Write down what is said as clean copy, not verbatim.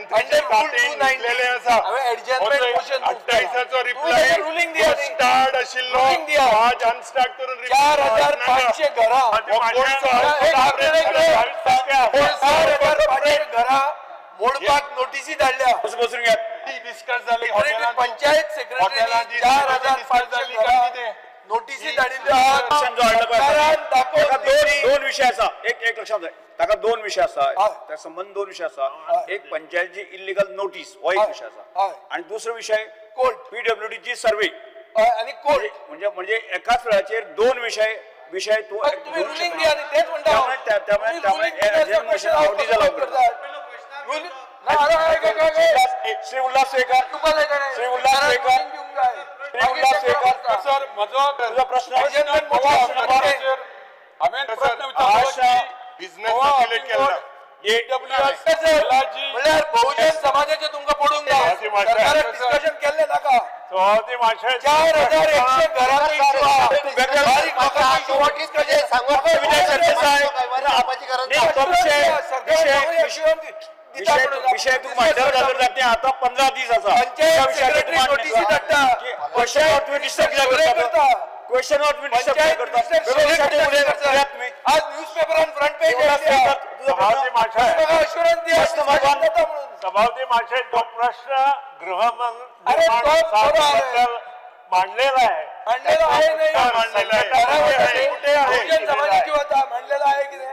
मंत्र्याचे खातें आसा. 28चो reply start आशिल्लो आज अनस्टार्ट करून 4500 घरां 4500 घरां मोडपाक नोटीसी धाडल्या. बसून घ्या. डिस्कस जाली पंचायत सेक्रेटरी 4500 नोटीसी धाडिल्ल्यो. दोन विशय आसा. एक एक लक्षात जाय ताका दोन विशय आसा, त्या संबंद दोन विशय आसा. एक पंचायतीची इल्लिगल नोटीस हो एक विशय आसा आनी दुसरो विशय कोर्ट पीडब्ल्यूडीची सर्वे आनी कोर्ट. म्हणजे म्हणजे एकाच वेळाचेर दोन विशय विशय तूं रुलींग दी आनी तेच म्हणटा. त्यामुळे श्री उल्हास सुयेकर, श्री उल्हास सुयेकर, श्री उल्हास सुयेकर सर म्हजो तुजो प्रश्न बिझनेस सर्क्युलेट केला म्हणल्यार बहुजन समाजाचे तुमकां पडूंक ना. सरकारान डिस्कशन केल्लें नाका. 4100 घरांचो इश्यू आहा. विषय तूं मांडर जाल्यार जाता. आतां 15 दीस आसा. पंचायत सेक्रेटरी नोटीसी धाडटा. क्वेश्चन तुम्ही डिस्टर्ब कित्याक करता? क्वेश्चन तुम्ही डिस्टर्ब कित्याक करता? आज न्यूज पेपरान फ्रंट पेज सभापती माशे तो प्रश्न गृह मांडलेला आहे. मांडलेला आहे नाही, मांडलेला आहे. बहुजन समाजाची होता मांडलेला आहे कितें?